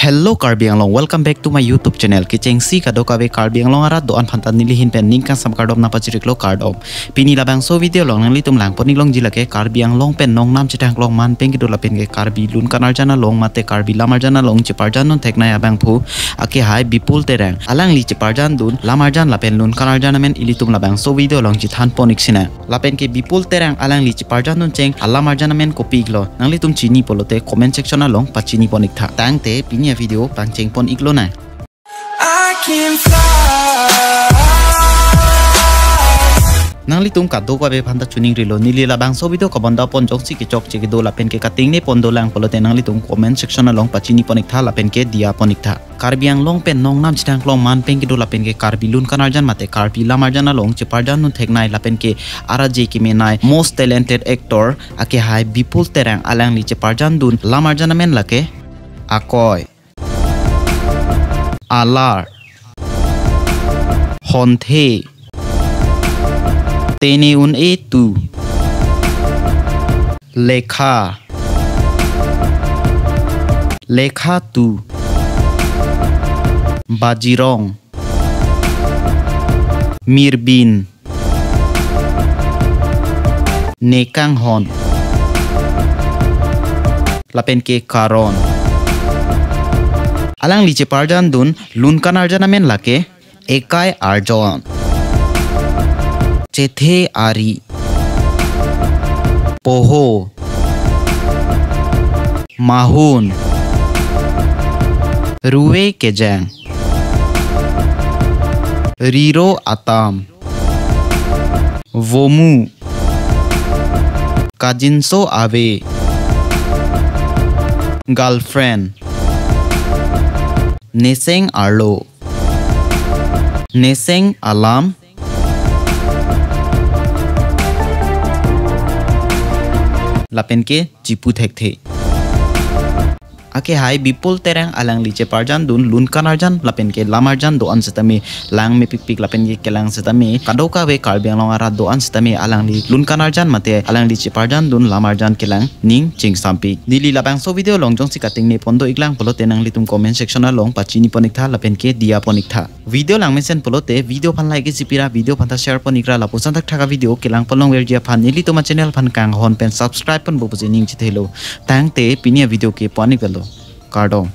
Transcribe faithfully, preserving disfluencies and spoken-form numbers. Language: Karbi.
Hello Karbi Anglong, welcome back to my YouTube channel. Kechengsi kadokave Karbi Anglong arat do-an aphanta neli ahin pen ning kangsam kardom nangpachiriklo, kardom. Pini labangso video along nanglitum langpon-ik longji lake Karbi Anglong pen nongnam chethang klong man pen kedo lapen ke Karbi lun kan arjan along mate Karbi lam arjan along cheparjandun theknei abangphu akehai Bipul Terang. Alangli cheparjandun lam arjan lapen lun kan arjan amen ilitum labangso video along chethanpon-ik sinang. Lapen ke Bipul Terang alangli cheparjandun cheng alam arjan amen kopi-iklo, nanglitum chini pulote comment section along pachinipon-ik tha. Tangte pini avideo pangchengpon-ik lonang. I can fly. Nanglitum kadokave aphanta choningrilo, neli labangso video kabondapon jongsi kechokche kedo lapen ke katingnepon dolang pulote nanglitum comment section along pachinipon-ik tha lapen ke diya pon-ik tha. Karbi Anglong pen nongnam chethang klong man pen kedo lapen ke Karbi lun kan arjan mate Karbi lam arjan along cheparjandun theknei lapen ke arje kemenei most talented actor akehai Bipul Terang alangli cheparjandun lam arjan amen lake Akoi, Alar, Honthe, Tene un-e tu, Lekha, Lekha tu, Bajirong, Mirbin, Nekanghon, lapen ke Karon. Alangli cheparjandun lun kan arjan amen lake Ekai Arjon, Chethe Ari, Poho, Mahun, Ruve Kejang, Riro Atam, Vomu, Kajinso Ave, Girlfriend, Neseng Arlo, Neseng Alam, lapen ke Chipu Thekthe. Akehai Bipul Terang alangli cheparjandun lun kan arjan lapen ke lam arjan do-an setame langmepikpik lapen ke kelang setame kadokave Karbi Anglong arat do-an setame alangli lun kan arjan mate alangli cheparjandun lam arjan kelang ning chingsampik. Neli labangso video along jongsi katingnepon do-iklang pulote nanglitum comment section along pachinipon-ik tha lapen ke diya pon-ik tha. Video langmesen pulote video aphan like isi pira, video aphanta share pon-ikra, lapuson thakthak avideo kelangpon longverji aphan nelitum achannel aphan kanghon pen subscribe ponpo pusi ning chethelo. Tangte pini avideo ke pon-ik velo. Kardom.